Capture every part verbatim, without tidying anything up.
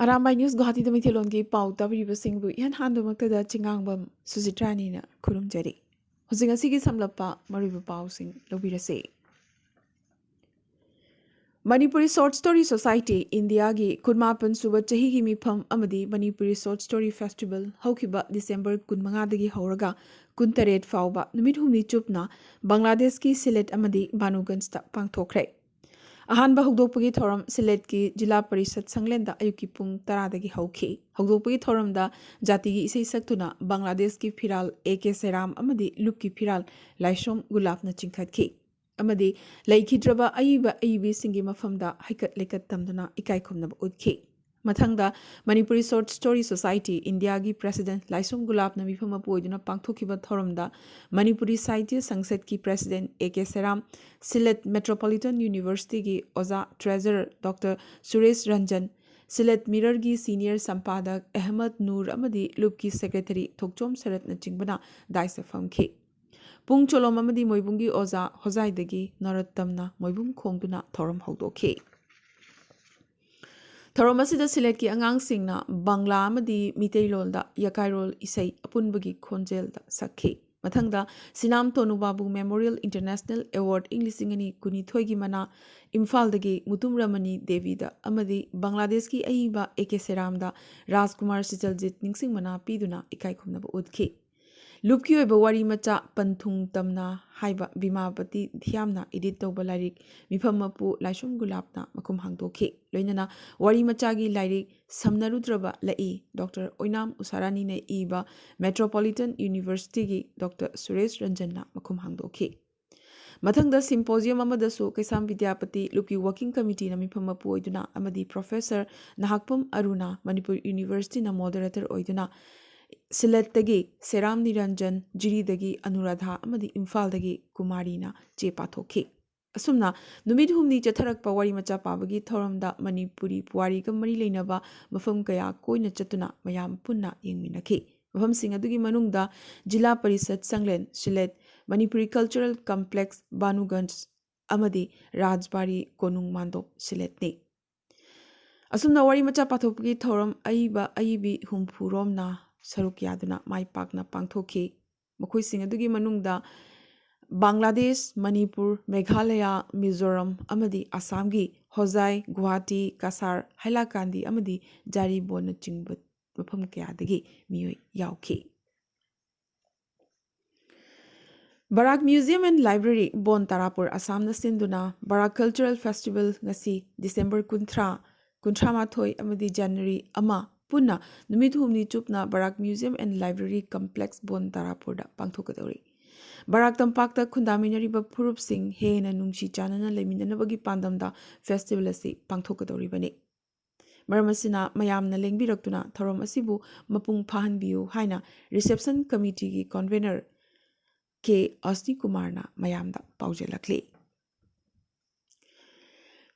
Arambai news ꯒꯨꯋꯥꯍꯥꯇꯤꯗ ꯃꯩꯇꯩꯂꯣꯟꯒꯤ ꯄꯥꯎ ꯇꯥꯕꯤꯔꯤꯕꯁꯤꯡꯕꯨ ꯏꯍꯥꯟ ꯍꯥꯟꯕꯃꯛꯇꯗ ꯆꯤꯉꯥꯡꯕꯝ ꯁꯨꯖꯤꯇ꯭ꯔꯥꯅꯤꯅ ꯈꯨꯔꯨꯝꯖꯔꯤ꯫ ꯍꯧꯖꯤꯛ ꯉꯁꯤꯒꯤ ꯁꯝꯂꯞꯄ ꯃꯔꯨꯑꯣꯏꯕ ꯄꯥꯎꯁꯤꯡ ꯂꯧꯕꯤꯔꯁꯤ꯫ ꯃꯅꯤꯄꯨꯔꯤ ꯁꯣꯔꯠ ꯁ꯭ꯇꯣꯔꯤ ꯁꯣꯁꯥꯏꯇꯤ ꯏꯟꯗꯤꯌꯥꯒꯤ ꯀꯨꯟꯃꯥꯄꯟ ꯁꯨꯕ ꯆꯍꯤꯒꯤ ꯃꯤꯐꯝ ꯑꯃꯗꯤ ꯃꯅꯤꯄꯨꯔꯤ ꯁꯣꯔꯠ ꯁ꯭ꯇꯣꯔꯤ ꯐꯦꯁꯇꯤꯚꯦꯜ ꯍꯧꯈꯤꯕ ꯗꯤꯁꯦꯝꯕꯔ ꯀꯨꯟꯃꯉꯥꯗꯒꯤ ꯍꯧꯔꯒ ꯀꯨꯟꯇꯔꯦꯠ ꯐꯥꯎꯕ ꯅꯨꯃꯤꯠ ꯍꯨꯝꯅꯤ ꯆꯨꯞꯅ ꯕꯪꯒ꯭ꯂꯥꯗꯦꯁꯀꯤ ꯁꯤꯂꯦꯠ ꯑꯃꯗꯤ ꯚꯥꯅꯨꯒꯟꯖꯇ ꯄꯥꯡꯊꯣꯛꯈ꯭ꯔꯦ꯫ ꯑꯍꯥꯟꯕ ꯍꯧꯗꯣꯛꯄꯒꯤ ꯊꯧꯔꯝ ꯁꯤꯂꯦꯠꯀꯤ ꯖꯤꯂꯥ ꯄꯔꯤꯁꯠ ꯁꯪꯂꯦꯟꯗ ꯑꯌꯨꯛꯀꯤ ꯄꯨꯡ ꯇꯔꯥꯗꯒꯤ ꯍꯧꯈꯤ꯫ ꯍꯧꯗꯣꯛꯄꯒꯤ ꯊꯧꯔꯝꯗ ꯖꯥꯇꯤꯒꯤ ꯏꯁꯩ ꯁꯛꯇꯨꯅ ꯕꯪꯒ꯭ꯂꯥꯗꯦꯁꯀꯤ ꯐꯤꯔꯥꯜ ꯑꯦ ꯀꯦ ꯁꯦꯔꯥꯝ ꯑꯃꯗꯤ ꯂꯨꯞꯀꯤ ꯐꯤꯔꯥꯜ ꯂꯥꯏꯁꯣꯝ ꯒꯨꯂꯥꯞꯅ ꯆꯤꯡꯈꯠꯈꯤ ꯑꯃꯗꯤ ꯂꯩꯈꯤꯗ꯭ꯔꯕ ꯑꯏꯕ ꯑꯏꯕꯤꯁꯤꯡꯒꯤ ꯃꯐꯝꯗ ꯍꯩꯀꯠ ꯂꯩꯀꯠ ꯇꯝꯗꯨꯅ ꯏꯀꯥꯏ ꯈꯨꯝꯅꯕ ꯎꯠꯈꯤ꯫ ꯃꯊꯪꯗ ꯃꯅꯤꯄꯨꯔꯤ ꯁꯣꯔꯠ ꯁ꯭ꯇꯣꯔꯤ ꯁꯣꯁꯥꯏꯇꯤ ꯏꯟꯗꯤꯌꯥꯒꯤ ꯄ꯭ꯔꯦꯁꯤꯗꯦꯟꯠ ꯂꯥꯏꯁ꯭ꯔꯝ ꯒꯨꯂꯥꯞꯅ ꯃꯤꯐꯝ ꯃꯄꯨ ꯑꯣꯏꯗꯨꯅ ꯄꯥꯡꯊꯣꯛꯈꯤꯕ ꯊꯧꯔꯝꯗ ꯃꯅꯤꯄꯨꯔꯤ ꯁꯥꯍꯤꯇ꯭ꯌ ꯁꯪꯁꯠꯀꯤ president A K Seram, Sylhet metropolitan ꯌꯨꯅꯤꯚꯔꯁꯤꯇꯤꯒꯤ ꯑꯣꯖꯥ ꯇ꯭ꯔꯦꯖꯔ ꯗꯣꯛꯇꯔ ꯁꯨꯔꯦꯁ ꯔꯟꯖꯟ, ꯁꯤꯂꯦꯠ ꯃꯤꯔꯔꯒꯤ ꯁꯤꯅꯤꯌꯔ ꯁꯝꯄꯥꯗꯛ ꯑꯍꯃꯗ ꯅꯨꯔ ꯑꯃꯗꯤ ꯂꯨꯞꯀꯤ ꯁꯦꯀ꯭ꯔꯦꯇꯔꯤ ꯊꯣꯛꯆꯣꯝ ꯁꯔꯠꯅꯆꯤꯡꯕꯅ ꯗꯥꯏꯁꯇ ꯐꯝꯈꯤ꯫ ꯄꯨꯡ ꯆꯣꯂꯣꯝ ꯑꯃꯗꯤ ꯃꯣꯏꯕꯨꯡꯒꯤ ꯑꯣꯖꯥ ꯍꯣꯖꯥꯏꯗꯒꯤ ꯅꯣꯔꯣꯠꯇꯝꯅ ꯃꯣꯏꯕꯨꯡ ꯈꯣꯡꯗꯨꯅ ꯊꯧꯔꯝ ꯍꯧꯗꯣꯛꯈꯤ꯫ ꯊꯧꯔꯝ ꯑꯁꯤꯗ ꯁꯤꯂꯦꯠꯀꯤ ꯑꯉꯥꯡꯁꯤꯡꯅ ꯕꯪꯂꯥ ꯑꯃꯗꯤ ꯃꯤꯇꯩꯂꯣꯟꯗ ꯌꯀꯥꯏꯔꯣꯜ ꯏꯁꯩ ꯑꯄꯨꯟꯕꯒꯤ ꯈꯣꯟꯖꯦꯜꯗ ꯁꯛꯈꯤ꯫ ꯃꯊꯪꯗ ꯁꯤꯅꯥꯝ ꯇꯣꯅꯨꯕꯥꯕꯨ ꯃꯦꯃꯣꯔꯤꯌꯦꯜ ꯏꯟꯇꯔꯅꯦꯁꯅꯦꯜ ꯑꯦꯋꯥꯔꯗ ꯏꯪ ꯂꯤꯁꯤꯡ ꯑꯅꯤ ꯀꯨꯟꯅꯤꯊꯣꯏꯒꯤ ꯃꯅꯥ ꯏꯝꯐꯥꯜꯗꯒꯤ ꯃꯨꯇꯨꯝ ꯔꯃꯅꯤ ꯗꯦꯕꯤꯗ ꯑꯃꯗꯤ ꯕꯪꯒ꯭ꯂꯥꯗꯦꯁꯀꯤ ꯑꯏꯕ ꯑꯦ ꯀꯦ ꯁꯦꯔꯥꯝꯗ ꯔꯥꯖꯀꯨꯃꯥꯔ ꯁꯤꯇꯜꯖꯤꯠ ꯅꯤꯡꯁꯤꯡ ꯃꯅꯥ ꯄꯤꯗꯨꯅ ꯏꯀꯥꯏ ꯈꯨꯝꯅꯕ ꯎꯠꯈꯤ꯫ ꯂꯨꯞꯀꯤ ꯑꯣꯏꯕ ꯋꯥꯔꯤ ꯃꯆꯥ ꯄꯟꯊꯨꯡ ꯇꯝꯅ ꯍꯥꯏꯕ ꯕꯤꯃꯥꯄꯇꯤ ꯙ꯭ꯌꯥꯝꯅ ꯏꯗꯤꯠ ꯇꯧꯕ ꯂꯥꯏꯔꯤꯛ ꯃꯤꯐꯝ ꯃꯄꯨ ꯂꯥꯏꯁ꯭ꯔꯝ ꯒꯨꯂꯥꯞꯅ ꯃꯈꯨꯝ ꯍꯥꯡꯗꯣꯛꯈꯤ꯫ ꯂꯣꯏꯅꯅ ꯋꯥꯔꯤ ꯃꯆꯥꯒꯤ ꯂꯥꯏꯔꯤꯛ ꯁꯝꯅꯔꯨꯗ꯭ꯔꯕ ꯂꯛꯏ ꯗꯣꯛꯇꯔ ꯑꯣꯏꯅꯥꯝ ꯎꯁꯥꯔꯥꯅꯤꯅ ꯏꯕ ꯃꯦꯇ꯭ꯔꯣꯄꯣꯂꯤꯇꯟ ꯌꯨꯅꯤꯚꯔꯁꯤꯇꯤꯒꯤ ꯗꯣꯛꯇꯔ ꯁꯨꯔꯦꯁ ꯔꯟꯖꯟꯅ ꯃꯈꯨꯝ ꯍꯥꯡꯗꯣꯛꯈꯤ꯫ ꯃꯊꯪꯗ ꯁꯤꯝꯄꯣꯖꯤꯌꯝ ꯑꯃꯗꯁꯨ ꯀꯩꯁꯥꯝ ꯕꯤꯗ꯭ꯌꯥꯄꯇꯤ ꯂꯨꯞꯀꯤ ꯋꯥꯀꯤꯡ ꯀꯃꯤꯇꯤꯅ ꯃꯤꯐꯝ ꯃꯄꯨ ꯑꯣꯏꯗꯨꯅ ꯑꯃꯗꯤ ꯄ꯭ꯔꯣꯐꯦꯁꯔ ꯅꯍꯥꯛꯄꯝ ꯑꯔꯨꯅ ꯃꯅꯤꯄꯨꯔ ꯌꯨꯅꯤꯚꯔꯁꯤꯇꯤꯅ ꯃꯣꯗꯔꯦꯇꯔ ꯑꯣꯏꯗꯨꯅ ꯁꯤꯂꯦꯠꯇꯒꯤ ꯁꯦꯔꯥꯝ ꯅꯤꯔꯟꯖꯟ, ꯖꯤꯔꯤꯗꯒꯤ ꯑꯅꯨꯔꯥꯙꯥ ꯑꯃꯗꯤ ꯏꯝꯐꯥꯜꯗꯒꯤ ꯀꯨꯃꯥꯔꯤꯅ ꯆꯦ ꯄꯥꯊꯣꯛꯈꯤ꯫ ꯑꯁꯨꯝꯅ ꯅꯨꯃꯤꯠ ꯍꯨꯝꯅꯤ ꯆꯠꯊꯔꯛꯄ ꯋꯥꯔꯤ ꯃꯆꯥ ꯄꯥꯕꯒꯤ ꯊꯧꯔꯝꯗ ꯃꯅꯤꯄꯨꯔꯤ ꯄꯨꯋꯥꯔꯤꯒ ꯃꯔꯤ ꯂꯩꯅꯕ ꯃꯐꯝ ꯀꯌꯥ ꯀꯣꯏꯅ ꯆꯠꯇꯨꯅ ꯃꯌꯥꯝ ꯄꯨꯟꯅ ꯌꯦꯡꯃꯤꯟꯅꯈꯤ꯫ ꯃꯐꯝꯁꯤꯡ ꯑꯗꯨꯒꯤ ꯃꯅꯨꯡꯗ ꯖꯤꯂꯥ ꯄꯔꯤꯁꯠ ꯁꯪꯂꯦꯟ ꯁꯤꯂꯦꯠ, ꯃꯅꯤꯄꯨꯔꯤ ꯀꯜꯆꯔꯦꯜ ꯀꯝꯄ꯭ꯂꯦꯛꯁ ꯚꯥꯅꯨꯒꯟꯖ ꯑꯃꯗꯤ ꯔꯥꯖꯕꯥꯔꯤ ꯀꯣꯅꯨꯡ ꯃꯥꯟꯗꯣꯞ ꯁꯤꯂꯦꯠꯅꯤ꯫ ꯑꯁꯨꯝꯅ ꯋꯥꯔꯤ ꯃꯆꯥ ꯄꯥꯊꯣꯛꯄꯒꯤ ꯊꯧꯔꯝ ꯑꯏꯕ ꯑꯏꯕꯤ ꯍꯨꯝꯐꯨ ꯔꯣꯝꯅ ꯁꯔꯨꯛ ꯌꯥꯗꯨꯅ ꯃꯥꯏ ꯄꯥꯛꯅ ꯄꯥꯡꯊꯣꯛꯈꯤ꯫ ꯃꯈꯣꯏꯁꯤꯡ ꯑꯗꯨꯒꯤ ꯃꯅꯨꯡꯗ ꯕꯪꯒ꯭ꯂꯥꯗꯦꯁ, ꯃꯅꯤꯄꯨꯔ, ꯃꯦꯘꯥꯂꯌꯥ, ꯃꯤꯖꯣꯔꯥꯝ ꯑꯃꯗꯤ ꯑꯁꯥꯝꯒꯤ ꯍꯣꯖꯥꯏ, ꯒꯨꯋꯥꯍꯥꯇꯤ, ꯀꯁꯥꯔ, ꯍꯥꯏꯂꯥꯀꯥꯟꯗꯤ ꯑꯃꯗꯤ ꯖꯥꯔꯤꯕꯣꯟꯅꯆꯤꯡꯕ ꯃꯐꯝ ꯀꯌꯥꯗꯒꯤ ꯃꯤꯑꯣꯏ ꯌꯥꯎꯈꯤ꯫ ꯕꯔꯥꯛ Museum and Library, ꯕꯣꯟ ꯇꯥꯔꯥꯄꯨꯔ, ꯑꯁꯥꯝꯅ ꯁꯤꯟꯗꯨꯅ ꯕꯔꯥꯛ Cultural Festival ꯉꯁꯤ December ꯀꯨꯟꯊ꯭ꯔꯥ, ꯀꯨꯟꯊ꯭ꯔꯥ ꯃꯥꯊꯣꯏ ꯑꯃꯗꯤ January ꯑꯃ ꯄꯨꯟꯅ ꯅꯨꯃꯤꯠ ꯍꯨꯝꯅꯤ ꯆꯨꯞꯅ ꯕꯔꯥꯛ Museum and Library Complex, ꯕꯣꯟ ꯇꯥꯔꯥꯄꯨꯔꯗ ꯄꯥꯡꯊꯣꯛꯀꯗꯧꯔꯤ꯫ ꯕꯔꯥꯛ ꯇꯝꯄꯥꯛꯇ ꯈꯨꯟꯗꯥꯃꯤꯟꯅꯔꯤꯕ ꯐꯨꯔꯨꯞꯁꯤꯡ ꯍꯦꯟꯅ ꯅꯨꯡꯁꯤ ꯆꯥꯟꯅꯅ ꯂꯩꯃꯤꯟꯅꯅꯕꯒꯤ ꯄꯥꯟꯗꯝꯗ festival ꯑꯁꯤ ꯄꯥꯡꯊꯣꯛꯀꯗꯧꯔꯤꯕꯅꯤ꯫ ꯃꯔꯝ ꯑꯁꯤꯅ ꯃꯌꯥꯝꯅ ꯂꯦꯡꯕꯤꯔꯛꯇꯨꯅ ꯊꯧꯔꯝ ꯑꯁꯤꯕꯨ ꯃꯄꯨꯡ ꯐꯥꯍꯟꯕꯤꯌꯨ ꯍꯥꯏꯅ Reception Committeeꯒꯤ Convener ꯀꯦ ꯑꯁꯅꯤ ꯀꯨꯃꯥꯔꯅ ꯃꯌꯥꯝꯗ ꯄꯥꯎꯖꯦꯜꯂꯛꯂꯤ꯫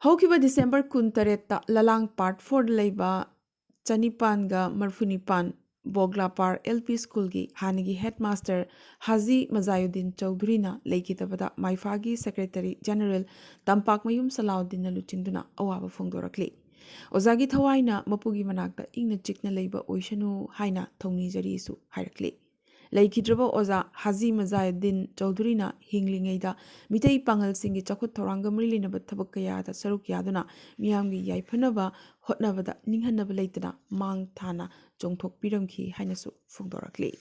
ꯍꯧꯈꯤꯕ December ꯀꯨꯟꯇꯔꯦꯠꯇ ꯂꯂꯥꯡ Part fourꯗ ꯂꯩꯕ ꯆꯅꯤꯄꯥꯟꯒ ꯃꯔꯤꯐꯨꯅꯤꯄꯥꯟ ꯕꯣꯒ꯭ꯂꯥꯄꯥꯔ L P Schoolꯒꯤ ꯍꯥꯟꯅꯒꯤ headmaster ꯍꯥꯖꯤ ꯃꯖꯥꯌꯨꯗꯤꯟ ꯆꯧꯙꯨꯔꯤꯅ ꯂꯩꯈꯤꯗꯕꯗ ꯃꯥꯏꯐꯥꯒꯤ Secretary General ꯇꯝꯄꯥꯛꯃꯌꯨꯝ ꯁꯂꯥꯎꯗꯤꯟꯅ ꯂꯨꯆꯤꯡꯗꯨꯅ ꯑꯋꯥꯕ ꯐꯣꯡꯗꯣꯔꯛꯂꯤ꯫ ꯑꯣꯖꯥꯒꯤ ꯊꯋꯥꯏꯅ ꯃꯄꯨꯒꯤ ꯃꯅꯥꯛꯇ ꯏꯪꯅ ꯆꯤꯛꯅ ꯂꯩꯕ ꯑꯣꯏꯁꯅꯨ ꯍꯥꯏꯅ ꯊꯧꯅꯤꯖꯔꯤꯁꯨ ꯍꯥꯏꯔꯛꯂꯤ꯫ ꯂꯩꯈꯤꯗ꯭ꯔꯕ ꯑꯣꯖꯥ ꯍꯥꯖꯤ ꯃꯖꯥꯌꯨꯗꯤꯟ ꯆꯧꯙꯨꯔꯤꯅ ꯍꯤꯡꯂꯤꯉꯩꯗ ꯃꯤꯇꯩ ꯄꯥꯉꯜꯁꯤꯡꯒꯤ ꯆꯥꯎꯈꯠ ꯊꯧꯔꯥꯡꯒ ꯃꯔꯤ ꯂꯩꯅꯕ ꯊꯕꯛ ꯀꯌꯥꯗ ꯁꯔꯨꯛ ꯌꯥꯗꯨꯅ ꯃꯤꯌꯥꯝꯒꯤ ꯌꯥꯏꯐꯅꯕ ꯍꯣꯠꯅꯕꯗ ꯅꯤꯡꯍꯟꯅꯕ ꯂꯩꯇꯅ ꯃꯥꯡ ꯊꯥꯅ ꯆꯣꯡꯊꯣꯛꯄꯤꯔꯝꯈꯤ ꯍꯥꯏꯅꯁꯨ ꯐꯣꯡꯗꯣꯔꯛꯂꯤ꯫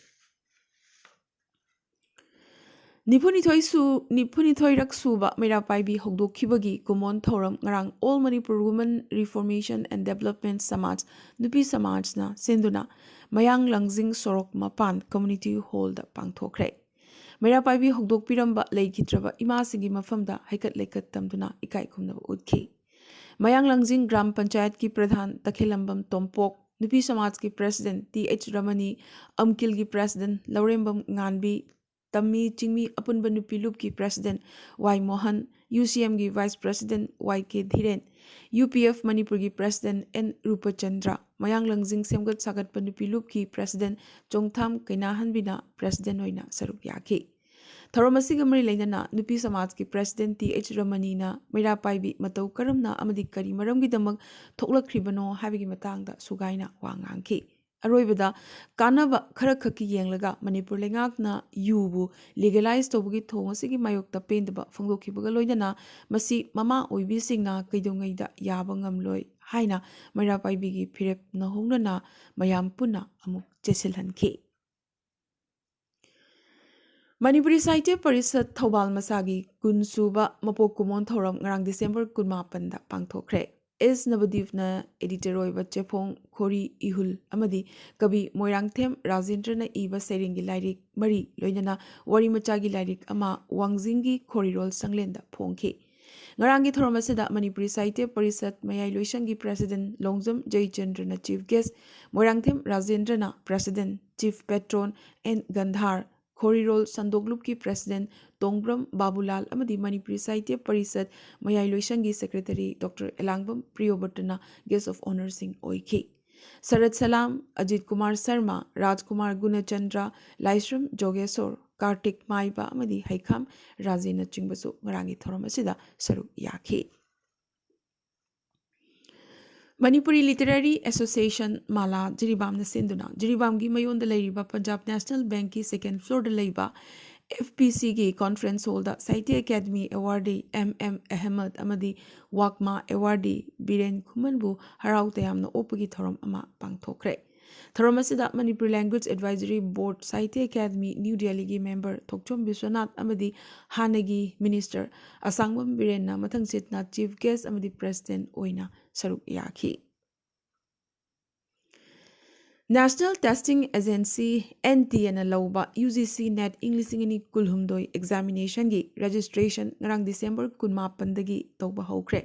ꯅꯤꯐꯨꯅꯤꯊꯣꯏ ꯁꯨ-, ꯅꯤꯐꯨꯅꯤꯊꯣꯏꯔꯛ ꯁꯨꯕ ꯃꯩꯔꯥ ꯄꯥꯏꯕꯤ ꯍꯧꯗꯣꯛꯈꯤꯕꯒꯤ ꯀꯨꯃꯣꯟ ꯊꯧꯔꯝ ꯉꯔꯥꯡ All Manipur Women Reformation and Development ꯁꯃꯥꯖ, ꯅꯨꯄꯤ ꯁꯃꯥꯖꯅ ꯁꯤꯟꯗꯨꯅ ꯃꯌꯥꯡ ꯂꯥꯡꯖꯤꯡ ꯁꯣꯔꯣꯛ ꯃꯄꯥꯟ Community Hallꯗ ꯄꯥꯡꯊꯣꯛꯈ꯭ꯔꯦ꯫ ꯃꯩꯔꯥ ꯄꯥꯏꯕꯤ ꯍꯧꯗꯣꯛꯄꯤꯔꯝꯕ ꯂꯩꯈꯤꯗ꯭ꯔꯕ ꯏꯃꯥꯁꯤꯡꯒꯤ ꯃꯐꯝꯗ ꯍꯩꯀꯠ ꯂꯩꯀꯠ ꯇꯝꯗꯨꯅ ꯏꯀꯥꯏ ꯈꯨꯝꯅꯕ ꯎꯠꯈꯤ꯫ ꯃꯌꯥꯡ ꯂꯥꯡꯖꯤꯡ ꯒ꯭ꯔꯥꯝ ꯄꯟꯆꯥꯌꯠꯀꯤ ꯄ꯭ꯔꯙꯥꯟ ꯇꯈꯦꯂꯝꯕꯝ ꯇꯣꯝꯄꯣꯛ, ꯅꯨꯄꯤ ꯁꯃꯥꯖꯀꯤ president ꯇꯤ ꯑꯩꯆ ꯔꯃꯅꯤ, ꯑꯝꯀꯤꯜꯒꯤ president ꯂꯧꯔꯦꯝꯕꯝ ꯉꯥꯟꯕꯤ, ꯇꯝꯃꯤ ꯆꯤꯡꯃꯤ ꯑꯄꯨꯟꯕ ꯅꯨꯄꯤ ꯂꯨꯞꯀꯤ president ꯋꯥꯏ ꯃꯣꯍꯟ, ꯌꯨ ꯁꯤ ꯑꯦꯝꯒꯤ vice president ꯋꯥꯏ ꯀꯦ ꯙꯤꯔꯦꯟ, ꯌꯨ ꯄꯤ ꯑꯦꯐ ꯃꯅꯤꯄꯨꯔꯒꯤ president ꯑꯦꯟ ꯔꯨꯄꯆꯟꯗ꯭ꯔ, ꯃꯌꯥꯡ ꯂꯥꯡꯖꯤꯡ ꯁꯦꯝꯒꯠ ꯁꯥꯒꯠꯄ ꯅꯨꯄꯤ ꯂꯨꯞꯀꯤ president ꯆꯣꯡꯊꯥꯝ ꯀꯩꯅꯥꯍꯟꯕꯤꯅ president ꯑꯣꯏꯅ ꯁꯔꯨꯛ ꯌꯥꯈꯤ꯫ ꯊꯧꯔꯝ ꯑꯁꯤꯒ ꯃꯔꯤ ꯂꯩꯅꯅ ꯅꯨꯄꯤ ꯁꯃꯥꯖꯀꯤ ꯄ꯭ꯔꯦꯁꯤꯗꯦꯟ ꯇꯤ ꯑꯩꯆ ꯔꯃꯅꯤꯅ ꯃꯩꯔꯥ ꯄꯥꯏꯕꯤ ꯃꯇꯧ ꯀꯔꯝꯅ ꯑꯃꯗꯤ ꯀꯔꯤ ꯃꯔꯝꯒꯤꯗꯃꯛ ꯊꯣꯛꯂꯛꯈ꯭ꯔꯤꯕꯅꯣ ꯍꯥꯏꯕꯒꯤ ꯃꯇꯥꯡꯗ ꯁꯨꯒꯥꯏꯅ ꯋꯥ ꯉꯥꯡꯈꯤ꯫ ꯑꯔꯣꯏꯕꯗ, ꯀꯥꯟꯅꯕ ꯈꯔꯈꯛꯀꯤ ꯌꯦꯡꯂꯒ ꯃꯅꯤꯄꯨꯔ ꯂꯩꯉꯥꯛꯅ ꯌꯨꯕꯨ ꯂꯤꯒꯦꯂꯥꯏꯖ ꯇꯧꯕꯒꯤ ꯊꯧꯑꯣꯡ ꯑꯁꯤꯒꯤ ꯃꯥꯌꯣꯛꯇ ꯄꯦꯟꯗꯕ ꯐꯣꯡꯗꯣꯛꯈꯤꯕꯒ ꯂꯣꯏꯅꯅ ꯃꯁꯤ ꯃꯃꯥ ꯑꯣꯏꯕꯤꯁꯤꯡꯅ ꯀꯩꯗꯧꯉꯩꯗ ꯌꯥꯕ ꯉꯝꯂꯣꯏ ꯍꯥꯏꯅ ꯃꯩꯔꯥ ꯄꯥꯏꯕꯤꯒꯤ ꯐꯤꯔꯦꯞ ꯅꯧꯍꯧꯅꯅ ꯃꯌꯥꯝ ꯄꯨꯟꯅ ꯑꯃꯨꯛ ꯆꯦꯠꯁꯤꯜꯍꯟꯈꯤ꯫ ꯃꯅꯤꯄꯨꯔꯤ ꯁꯥꯍꯤꯇ꯭ꯌ ꯄꯔꯤꯁꯠ ꯊꯧꯕꯥꯜ ꯃꯁꯥꯒꯤ ꯀꯨꯟ ꯁꯨꯕ ꯃꯄꯣꯛ ꯀꯨꯝꯑꯣꯟ ꯊꯧꯔꯝ ꯉꯔꯥꯡ ꯗꯤꯁꯦꯝꯕꯔ ꯀꯨꯟꯃꯥꯄꯟꯗ ꯄꯥꯡꯊꯣꯛꯈ꯭ꯔꯦ꯫ ꯑꯦꯁ ꯅꯕꯗꯤꯞꯅ ꯑꯦꯗꯤꯇꯔ ꯑꯣꯏꯕ ꯆꯦꯐꯣꯡ ꯈꯣꯔꯤ ꯏꯍꯨꯜ ꯑꯃꯗꯤ ꯀꯕꯤ ꯃꯣꯏꯔꯥꯡꯊꯦꯝ ꯔꯥꯖꯦꯟꯗ꯭ꯔꯅ ꯏꯕ ꯁꯩꯔꯦꯡꯒꯤ ꯂꯥꯏꯔꯤꯛ ꯃꯔꯤ, ꯂꯣꯏꯅꯅ ꯋꯥꯔꯤ ꯃꯆꯥꯒꯤ ꯂꯥꯏꯔꯤꯛ ꯑꯃ ꯋꯥꯡꯖꯤꯡꯒꯤ ꯈꯣꯔꯤꯔꯣꯜ ꯁꯪꯂꯦꯟꯗ ꯐꯣꯡꯈꯤ꯫ ꯉꯔꯥꯡꯒꯤ ꯊꯧꯔꯝ ꯑꯁꯤꯗ ꯃꯅꯤꯄꯨꯔꯤ ꯁꯥꯍꯤꯇ꯭ꯌ ꯄꯔꯤꯁꯠ ꯃꯌꯥꯏ ꯂꯣꯏꯁꯪꯒꯤ ꯄ꯭ꯔꯦꯁꯤꯗꯦꯟ ꯂꯣꯡꯖꯝ ꯖꯌꯆꯟꯗ꯭ꯔꯅ ꯆꯤꯐ ꯒꯦꯁ, ꯃꯣꯏꯔꯥꯡꯊꯦꯝ ꯔꯥꯖꯦꯟꯗ꯭ꯔꯅ president, chief patron N Gandhar, ꯈꯣꯔꯤꯔꯣꯜ ꯁꯟꯗꯣꯛꯂꯨꯞꯀꯤ ꯄ꯭ꯔꯦꯁꯤꯗꯦꯟ ꯇꯣꯡꯕ꯭ꯔꯝ ꯕꯥꯕꯨꯂꯥꯜ ꯑꯃꯗꯤ ꯃꯅꯤꯄꯨꯔꯤ ꯁꯥꯍꯤꯇ꯭ꯌ ꯄꯔꯤꯁꯠ ꯃꯌꯥꯏ ꯂꯣꯏꯁꯪꯒꯤ ꯁꯦꯀ꯭ꯔꯦꯇꯔꯤ ꯗꯣꯛꯇꯔ ꯑꯦꯂꯥꯡꯕꯝ ꯄ꯭ꯔꯤꯌꯣꯕ꯭ꯔꯇꯅ ꯒꯦꯁ ꯑꯣꯐ ꯑꯣꯅꯔꯁꯤꯡ ꯑꯣꯏꯈꯤ꯫ ꯁꯔꯠ ꯁꯂꯥꯝ, ꯑꯖꯤꯠ ꯀꯨꯃꯥꯔ ꯁꯔꯃ, ꯔꯥꯖꯀꯨꯃꯥꯔ ꯒꯨꯅꯆꯟꯗ꯭ꯔ, ꯂꯥꯏꯁ꯭ꯔꯝ ꯖꯣꯒꯦꯁꯣꯔ, ꯀꯥꯔꯇꯤꯛ ꯃꯥꯏꯕ ꯑꯃꯗꯤ ꯍꯩꯈꯥꯝ ꯔꯥꯖꯦꯅꯆꯤꯡꯕꯁꯨ ꯉꯔꯥꯡꯒꯤ ꯊꯧꯔꯝ ꯑꯁꯤꯗ ꯁꯔꯨꯛ ꯌꯥꯈꯤ꯫ ꯃꯅꯤꯄꯨꯔꯤ ꯂꯤꯇꯔꯦꯔꯤ ꯑꯦꯁꯣꯁꯤꯌꯦꯁꯟ ꯃꯥꯂꯥ ꯖꯤꯔꯤꯕꯥꯝꯅ ꯁꯤꯟꯗꯨꯅ ꯖꯤꯔꯤꯕꯥꯝꯒꯤ ꯃꯌꯣꯟꯗ ꯂꯩꯔꯤꯕ ꯄꯟꯖꯥꯕ ꯅꯦꯁꯅꯦꯜ ꯕꯦꯡꯛꯀꯤ ꯁꯦꯀꯦꯟ ꯐ꯭ꯂꯣꯔꯗ ꯂꯩꯕ ꯑꯦꯐ ꯄꯤ ꯁꯤꯒꯤ ꯀꯣꯟꯐ꯭ꯔꯦꯟꯁ ꯍꯣꯜꯗ ꯁꯥꯍꯤꯇ꯭ꯌ ꯑꯦꯀꯥꯗꯃꯤ ꯑꯦꯋꯥꯔꯗꯤ ꯑꯦꯝ ꯑꯦꯝ ꯑꯍꯃꯗ ꯑꯃꯗꯤ ꯋꯥꯛꯃꯥ ꯑꯦꯋꯥꯔꯗꯤ ꯕꯤꯔꯦꯟ ꯈꯨꯃꯟꯕꯨ ꯍꯔꯥꯎ ꯇꯌꯥꯝꯅ ꯑꯣꯛꯄꯒꯤ ꯊꯧꯔꯝ ꯑꯃ ꯄꯥꯡꯊꯣꯛꯈ꯭ꯔꯦ꯫ ꯊꯧꯔꯝ ꯑꯁꯤꯗ Manipur language advisory board, Sahitya academy new ꯗꯦꯜꯂꯤꯒꯤ ꯃꯦꯝꯕꯔ ꯊꯣꯛꯆꯣꯝ ꯕꯤꯁ꯭ꯋꯅꯥꯊ ꯑꯃꯗꯤ ꯍꯥꯟꯅꯒꯤ ꯃꯤꯅꯤꯁꯇꯔ ꯑꯁꯥꯡꯕꯝ ꯕꯤꯔꯦꯟꯅ ꯃꯊꯪ ꯁꯤꯠꯅ ꯆꯤꯐ ꯒꯦꯁ꯭ꯠ ꯑꯃꯗꯤ ꯄ꯭ꯔꯦꯁꯤꯗꯦꯟꯠ ꯑꯣꯏꯅ ꯁꯔꯨꯛ ꯌꯥꯈꯤ꯫ National testing agency, N T ꯑꯦꯅ ꯂꯧꯕ ꯌꯨ ꯖꯤ ꯁꯤ ꯅꯦꯠ ꯏꯪ ꯂꯤꯁꯤꯡ ꯑꯅꯤ ꯀꯨꯟꯍꯨꯝꯗꯣꯏ ꯑꯦꯛꯖꯥꯃꯤꯅꯦꯁꯟꯒꯤ ꯔꯦꯖꯤꯁꯇ꯭ꯔꯦꯁꯟ ꯉꯔꯥꯡ ꯗꯤꯁꯦꯝꯕꯔ ꯀꯨꯟꯃꯥꯄꯟꯗꯒꯤ ꯇꯧꯕ ꯍꯧꯈ꯭ꯔꯦ꯫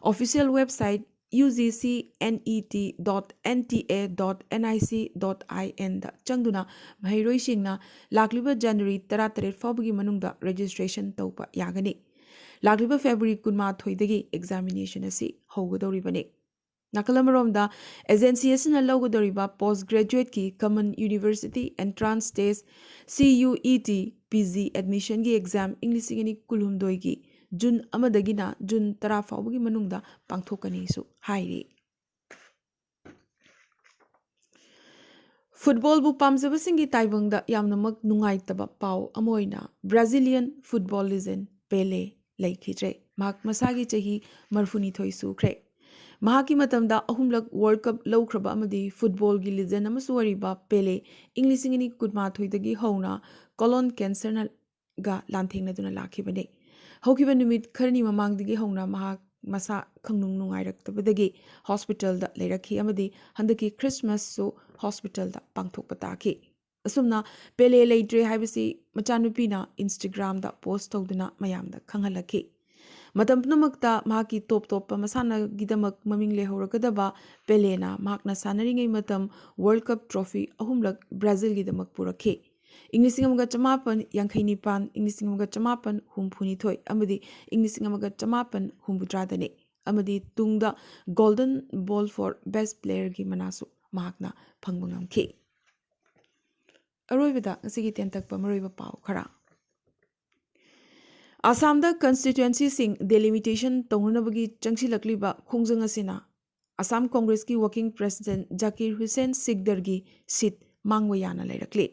Official website U G C net N T A dot N T A dot N I C dot I and ꯆꯪꯗꯨꯅ ꯃꯍꯩꯔꯣꯏꯁꯤꯡꯅ ꯂꯥꯛꯂꯤꯕ ꯖꯅꯋꯥꯔꯤ ꯇꯔꯥꯇꯔꯦꯠ ꯐꯥꯎꯕꯒꯤ ꯃꯅꯨꯡꯗ ꯔꯦꯖꯤꯁꯇ꯭ꯔꯦꯁꯟ ꯇꯧꯕ ꯌꯥꯒꯅꯤ꯫ ꯂꯥꯛꯂꯤꯕ ꯐꯦꯕ꯭ꯔꯨꯋꯥꯔꯤ ꯀꯨꯟꯃꯥꯊꯣꯏꯗꯒꯤ ꯑꯦꯛꯖꯥꯃꯤꯅꯦꯁꯟ ꯑꯁꯤ ꯍꯧꯒꯗꯧꯔꯤꯕꯅꯤ꯫ ꯅꯥꯀꯜ ꯑꯃꯔꯣꯝꯗ, ꯑꯦꯖꯦꯟꯁꯤ ꯑꯁꯤꯅ ꯂꯧꯒꯗꯧꯔꯤꯕ post graduateꯀꯤ Common University Entrance Test, C U E T, P G admissionꯒꯤ exam ꯏꯪ ꯂꯤꯁꯤꯡ ꯑꯅꯤ ꯀꯨꯟꯍꯨꯝꯗꯣꯏꯒꯤ ꯖꯨꯟ ꯑꯃꯗꯒꯤꯅ ꯖꯨꯟ ꯇꯔꯥ ꯐꯥꯎꯕꯒꯤ ꯃꯅꯨꯡꯗ ꯄꯥꯡꯊꯣꯛꯀꯅꯤꯁꯨ ꯍꯥꯏꯔꯤ꯫ ꯐꯨꯠꯕꯣꯜꯕꯨ ꯄꯥꯝꯖꯕꯁꯤꯡꯒꯤ ꯇꯥꯏꯕꯪꯗ ꯌꯥꯝꯅꯃꯛ ꯅꯨꯡꯉꯥꯏꯇꯕ ꯄꯥꯎ ꯑꯃ ꯑꯣꯏꯅ Brazilian football legend Pele ꯂꯩꯈꯤꯗ꯭ꯔꯦ꯫ ꯃꯍꯥꯛ ꯃꯁꯥꯒꯤ ꯆꯍꯤ ꯃꯔꯤꯐꯨꯅꯤꯊꯣꯏ ꯁꯨꯈ꯭ꯔꯦ꯫ ꯃꯍꯥꯛꯀꯤ ꯃꯇꯝꯗ ꯑꯍꯨꯝꯂꯛ World Cup ꯂꯧꯈ꯭ꯔꯕ ꯑꯃꯗꯤ ꯐꯨꯠꯕꯣꯜꯒꯤ legend ꯑꯃꯁꯨ ꯑꯣꯏꯔꯤꯕ ꯄꯦꯂꯦ ꯏꯪ ꯂꯤꯁꯤꯡ ꯑꯅꯤ ꯀꯨꯟꯃꯥꯊꯣꯏꯗꯒꯤ ꯍꯧꯅ colon cancerꯅ ꯒ ꯂꯥꯟꯊꯦꯡꯅꯗꯨꯅ ꯂꯥꯛꯈꯤꯕꯅꯤ꯫ ꯍꯧꯈꯤꯕ ꯅꯨꯃꯤꯠ ꯈꯔꯅꯤ ꯃꯃꯥꯡꯗꯒꯤ ꯍꯧꯅ ꯃꯍꯥꯛ ꯃꯁꯥ ꯈꯪꯅꯨꯡ ꯅꯨꯡꯉꯥꯏꯔꯛꯇꯕꯗꯒꯤ hospitalꯗ ꯂꯩꯔꯛꯈꯤ ꯑꯃꯗꯤ ꯍꯟꯗꯛꯀꯤ Christmasꯁꯨ hospitalꯗ ꯄꯥꯡꯊꯣꯛꯄ ꯇꯥꯈꯤ꯫ ꯑꯁꯨꯝꯅ ꯄꯦꯂꯦ ꯂꯩꯇ꯭ꯔꯦ ꯍꯥꯏꯕꯁꯤ ꯃꯆꯥꯅꯨꯄꯤꯅ Instagramꯗ post ꯇꯧꯗꯨꯅ ꯃꯌꯥꯝꯗ ꯈꯪꯍꯜꯂꯛꯈꯤ꯫ ꯃꯇꯝ ꯄꯨꯝꯅꯃꯛꯇ ꯃꯍꯥꯛꯀꯤ ꯇꯣꯞ ꯇꯣꯞꯄ ꯃꯁꯥꯟꯅꯒꯤꯗꯃꯛ ꯃꯃꯤꯡ ꯂꯩꯍꯧꯔꯒꯗꯕ ꯄꯦꯂꯦꯅ ꯃꯍꯥꯛꯅ ꯁꯥꯟꯅꯔꯤꯉꯩ ꯃꯇꯝ World Cup trophy ꯑꯍꯨꯝꯂꯛ ꯕ꯭ꯔꯥꯖꯤꯜꯒꯤꯗꯃꯛ ꯄꯨꯔꯛꯈꯤ꯫ ꯏꯪ ꯂꯤꯁꯤꯡ ꯑꯃꯒ ꯆꯃꯥꯄꯟ ꯌꯥꯡꯈꯩ ꯅꯤꯄꯥꯟ, ꯏꯪ ꯂꯤꯁꯤꯡ ꯑꯃꯒ ꯆꯃꯥꯄꯟ ꯍꯨꯝꯐꯨꯅꯤꯊꯣꯏ ꯑꯃꯗꯤ ꯏꯪ ꯂꯤꯁꯤꯡ ꯑꯃꯒ ꯆꯃꯥꯄꯟ ꯍꯨꯝꯐꯨꯇꯔꯥꯗꯅꯤ, ꯑꯃꯗꯤ ꯇꯨꯡꯗ Golden Ball for Best Playerꯒꯤ ꯃꯅꯥꯁꯨ ꯃꯍꯥꯛꯅ ꯐꯪꯕ ꯉꯝꯈꯤ꯫ ꯑꯔꯣꯏꯕꯗ ꯉꯁꯤꯒꯤ ꯇꯦꯟꯇꯛꯄ ꯃꯔꯨꯑꯣꯏꯕ ꯄꯥꯎ ꯈꯔ꯫ ꯑꯁꯥꯝꯗ constituencyꯁꯤꯡ delimitation ꯇꯧꯅꯅꯕꯒꯤ ꯆꯪꯁꯤꯜꯂꯛꯂꯤꯕ ꯈꯣꯡꯖꯪ ꯑꯁꯤꯅ Assam ꯀꯣꯡꯒ꯭ꯔꯦꯁꯀꯤ working president Zakir Hussain ꯁꯤꯛꯗꯔꯒꯤ seat ꯃꯥꯡꯕ ꯌꯥꯅ ꯂꯩꯔꯛꯂꯤ꯫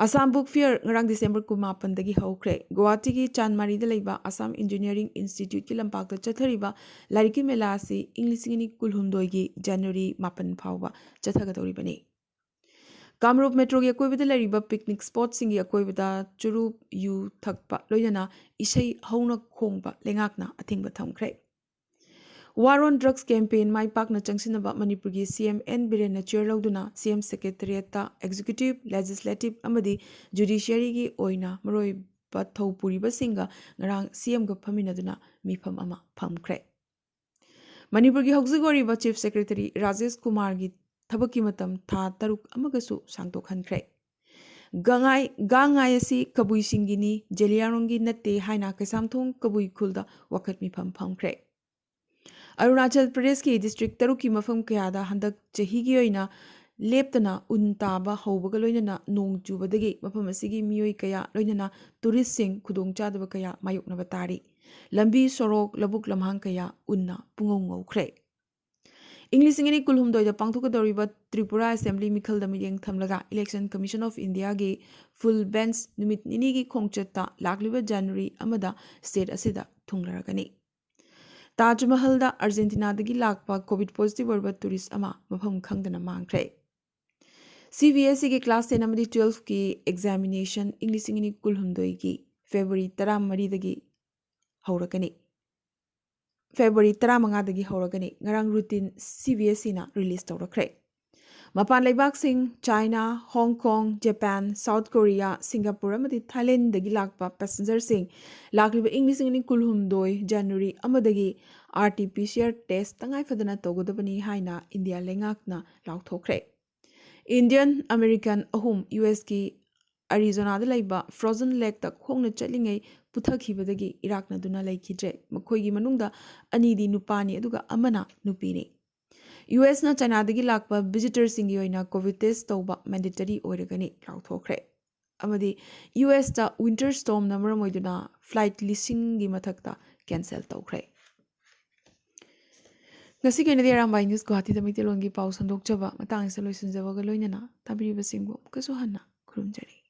ꯑꯁꯥꯝ Book Fair ꯉꯔꯥꯡ ꯗꯤꯁꯦꯝꯕꯔ ꯀꯨꯟꯃꯥꯄꯟꯗꯒꯤ ꯍꯧꯈ꯭ꯔꯦ꯫ ꯒꯨꯋꯥꯍꯥꯇꯤꯒꯤ ꯆꯥꯟꯃꯥꯔꯤꯗ ꯂꯩꯕ ꯑꯁꯥꯝ Engineering Instituteꯀꯤ ꯂꯝꯄꯥꯛꯇ ꯆꯠꯊꯔꯤꯕ ꯂꯥꯏꯔꯤꯛꯀꯤ ꯃꯦꯂꯥ ꯑꯁꯤ ꯏꯪ ꯂꯤꯁꯤꯡ ꯑꯅꯤ ꯀꯨꯟꯍꯨꯝꯗꯣꯏꯒꯤ ꯖꯅꯋꯥꯔꯤ ꯃꯥꯄꯟ ꯐꯥꯎꯕ ꯆꯠꯊꯒꯗꯧꯔꯤꯕꯅꯤ꯫ ꯀꯥꯃꯔꯨꯞ metroꯒꯤ ꯑꯀꯣꯏꯕꯗ ꯂꯩꯔꯤꯕ picnic spotꯁꯤꯡꯒꯤ ꯑꯀꯣꯏꯕꯗ ꯆꯨꯔꯨꯞ, ꯌꯨ ꯊꯛꯄ, ꯂꯣꯏꯅꯅ ꯏꯁꯩ ꯍꯧꯅ ꯈꯣꯡꯕ ꯂꯩꯉꯥꯛꯅ ꯑꯊꯤꯡꯕ ꯊꯝꯈ꯭ꯔꯦ꯫ War on Drugs campaign ꯃꯥꯏ ꯄꯥꯛꯅ ꯆꯪꯁꯤꯟꯅꯕ ꯃꯅꯤꯄꯨꯔꯒꯤ C M N ꯕꯤꯔꯦꯟꯅ chair ꯂꯧꯗꯨꯅ C M secretariatꯇ executive, legislative ꯑꯃꯗꯤ judiciaryꯒꯤ ꯑꯣꯏꯅ ꯃꯔꯨꯑꯣꯏꯕ ꯊꯧ ꯄꯨꯔꯤꯕꯁꯤꯡꯒ ꯉꯔꯥꯡ C Mꯒ ꯐꯝꯃꯤꯟꯅꯗꯨꯅ ꯃꯤꯐꯝ ꯑꯃ ꯐꯝꯈ꯭ꯔꯦ꯫ ꯃꯅꯤꯄꯨꯔꯒꯤ ꯍꯧꯖꯤꯛ ꯑꯣꯏꯔꯤꯕ Chief Secretary ꯔꯥꯖꯦꯁ ꯀꯨꯃꯥꯔꯒꯤ ꯊꯕꯛꯀꯤ ꯃꯇꯝ ꯊꯥ ꯇꯔꯨꯛ ꯑꯃꯒꯁꯨ ꯁꯥꯡꯗꯣꯛꯍꯟꯈ꯭ꯔꯦ꯫ ꯒꯉꯥꯏ, ꯒꯥꯡ ꯉꯥꯏ ꯑꯁꯤ ꯀꯕꯨꯏꯁꯤꯡꯒꯤꯅꯤ, ꯖꯦꯂꯤꯌꯥꯡꯔꯣꯡꯒꯤ ꯅꯠꯇꯦ ꯍꯥꯏꯅ ꯀꯩꯁꯥꯝꯊꯣꯡ ꯀꯕꯨꯏ ꯈꯨꯜꯗ ꯋꯥꯀꯠ ꯃꯤꯐꯝ ꯐꯝꯈ꯭ꯔꯦ꯫ ꯑꯔꯨꯅꯥꯆꯜ ꯄ꯭ꯔꯗꯦꯁꯀꯤ ꯗꯤꯁꯇ꯭ꯔꯤꯛ ꯇꯔꯨꯛꯀꯤ ꯃꯐꯝ ꯀꯌꯥꯗ ꯍꯟꯗꯛ ꯆꯍꯤꯒꯤ ꯑꯣꯏꯅ ꯂꯦꯞꯇꯅ ꯎꯟ ꯇꯥꯕ ꯍꯧꯕꯒ ꯂꯣꯏꯅꯅ ꯅꯣꯡ ꯆꯨꯕꯗꯒꯤ ꯃꯐꯝ ꯑꯁꯤꯒꯤ ꯃꯤꯑꯣꯏ ꯀꯌꯥ ꯂꯣꯏꯅꯅ ꯇꯨꯔꯤꯁꯁꯤꯡ ꯈꯨꯗꯣꯡꯆꯥꯗꯕ ꯀꯌꯥ ꯃꯥꯌꯣꯛꯅꯕ ꯇꯥꯔꯤ꯫ ꯂꯝꯕꯤ ꯁꯣꯔꯣꯛ, ꯂꯧꯕꯨꯛ ꯂꯝꯍꯥꯡ ꯀꯌꯥ ꯎꯟꯅ ꯄꯨꯡꯉꯧ ꯉꯧꯈ꯭ꯔꯦ꯫ ꯏꯪ ꯂꯤꯁꯤꯡ ꯑꯅꯤ ꯀꯨꯟꯍꯨꯝꯗꯣꯏꯗ ꯄꯥꯡꯊꯣꯛꯀꯗꯧꯔꯤꯕ ꯇ꯭ꯔꯤꯄꯨꯔꯥ ꯑꯦꯁꯦꯝꯕ꯭ꯂꯤ ꯃꯤꯈꯜꯗ ꯃꯤꯠꯌꯦꯡ ꯊꯝꯂꯒ Election Commission of Indiaꯒꯤ full bench ꯅꯨꯃꯤꯠ ꯅꯤꯅꯤꯒꯤ ꯈꯣꯡꯆꯠꯇ ꯂꯥꯛꯂꯤꯕ January ꯑꯃꯗ state ꯑꯁꯤꯗ ꯊꯨꯡꯂꯔꯒꯅꯤ꯫ ꯇꯥꯖ ꯃꯍꯜꯗ ꯑꯥꯔꯖꯦꯟꯇꯤꯅꯥꯗꯒꯤ ꯂꯥꯛꯄ COVID positive ꯑꯣꯏꯔꯕ tourist ꯑꯃ ꯃꯐꯝ ꯈꯪꯗꯅ ꯃꯥꯡꯈ꯭ꯔꯦ꯫ CBSEꯒꯤ class ten ꯑꯃꯗꯤ twelveꯀꯤ examination ꯏꯪ ꯂꯤꯁꯤꯡ ꯑꯅꯤ ꯀꯨꯟꯍꯨꯝꯗꯣꯏꯒꯤ February ꯇꯔꯥꯃꯔꯤꯗꯒꯤ ꯍꯧꯔꯒꯅꯤ꯫ February ꯇꯔꯥꯃꯉꯥꯗꯒꯤ ꯍꯧꯔꯒꯅꯤ꯫ ꯉꯔꯥꯡ routine CBSEꯅ release ꯇꯧꯔꯛꯈ꯭ꯔꯦ꯫ ꯃꯄꯥꯟ ꯂꯩꯕꯥꯛꯁꯤꯡ China, Hong Kong, Japan, South Korea, Singapore ꯑꯃꯗꯤ Thailandꯗꯒꯤ ꯂꯥꯛꯄ passengerꯁꯤꯡ ꯂꯥꯛꯂꯤꯕ ꯏꯪ ꯂꯤꯁꯤꯡ ꯑꯅꯤ ꯀꯨꯟꯍꯨꯝꯗꯣꯏ January ꯑꯃꯗꯒꯤ RT-PCR test ꯇꯉꯥꯏ ꯐꯗꯅ ꯇꯧꯒꯗꯕꯅꯤ ꯍꯥꯏꯅ ꯏꯟꯗꯤꯌꯥ ꯂꯩꯉꯥꯛꯅ ꯂꯥꯎꯊꯣꯛꯈ꯭ꯔꯦ꯫ Indian American ꯑꯍꯨꯝ USꯀꯤ Arizonaꯗ ꯂꯩꯕ frozen lakeꯇ ꯈꯣꯡꯅ ꯆꯠꯂꯤꯉꯩ ꯄꯨꯊꯈꯤꯕꯗꯒꯤ ꯏꯔꯥꯛꯅꯗꯨꯅ ꯂꯩꯈꯤꯗ꯭ꯔꯦ꯫ ꯃꯈꯣꯏꯒꯤ ꯃꯅꯨꯡꯗ ꯑꯅꯤꯗꯤ ꯅꯨꯄꯥꯅꯤ, ꯑꯗꯨꯒ ꯑꯃꯅ ꯅꯨꯄꯤꯅꯤ꯫ USꯅ Chinaꯗꯒꯤ ꯂꯥꯛꯄ visitorꯁꯤꯡꯒꯤ ꯑꯣꯏꯅ COVID test ꯇꯧꯕ mandatory ꯑꯣꯏꯔꯒꯅꯤ ꯂꯥꯎꯊꯣꯛꯈ꯭ꯔꯦ꯫ ꯑꯃꯗꯤ USꯇ winter stormꯅ ꯃꯔꯝ ꯑꯣꯏꯗꯨꯅ flight ꯂꯤꯁꯤꯡꯒꯤ ꯃꯊꯛꯇ cancel ꯇꯧꯈ꯭ꯔꯦ꯫ ꯉꯁꯤꯒꯤ ꯑꯣꯏꯅꯗꯤ ꯑꯔꯥꯝꯕꯥꯏ news ꯒꯨꯋꯥꯍꯥꯇꯤꯗ ꯃꯩꯇꯩꯂꯣꯟꯒꯤ ꯄꯥꯎ ꯁꯟꯗꯣꯛꯆꯕ ꯃꯇꯥꯡ ꯑꯁꯤꯗ ꯂꯣꯏꯁꯤꯟꯖꯕꯒ ꯂꯣꯏꯅꯅ ꯇꯥꯕꯤꯔꯤꯕꯁꯤꯡꯕꯨ ꯑꯃꯨꯛꯀꯁꯨ ꯍꯟꯅ ꯈꯨꯔꯨꯝꯖꯔꯤ꯫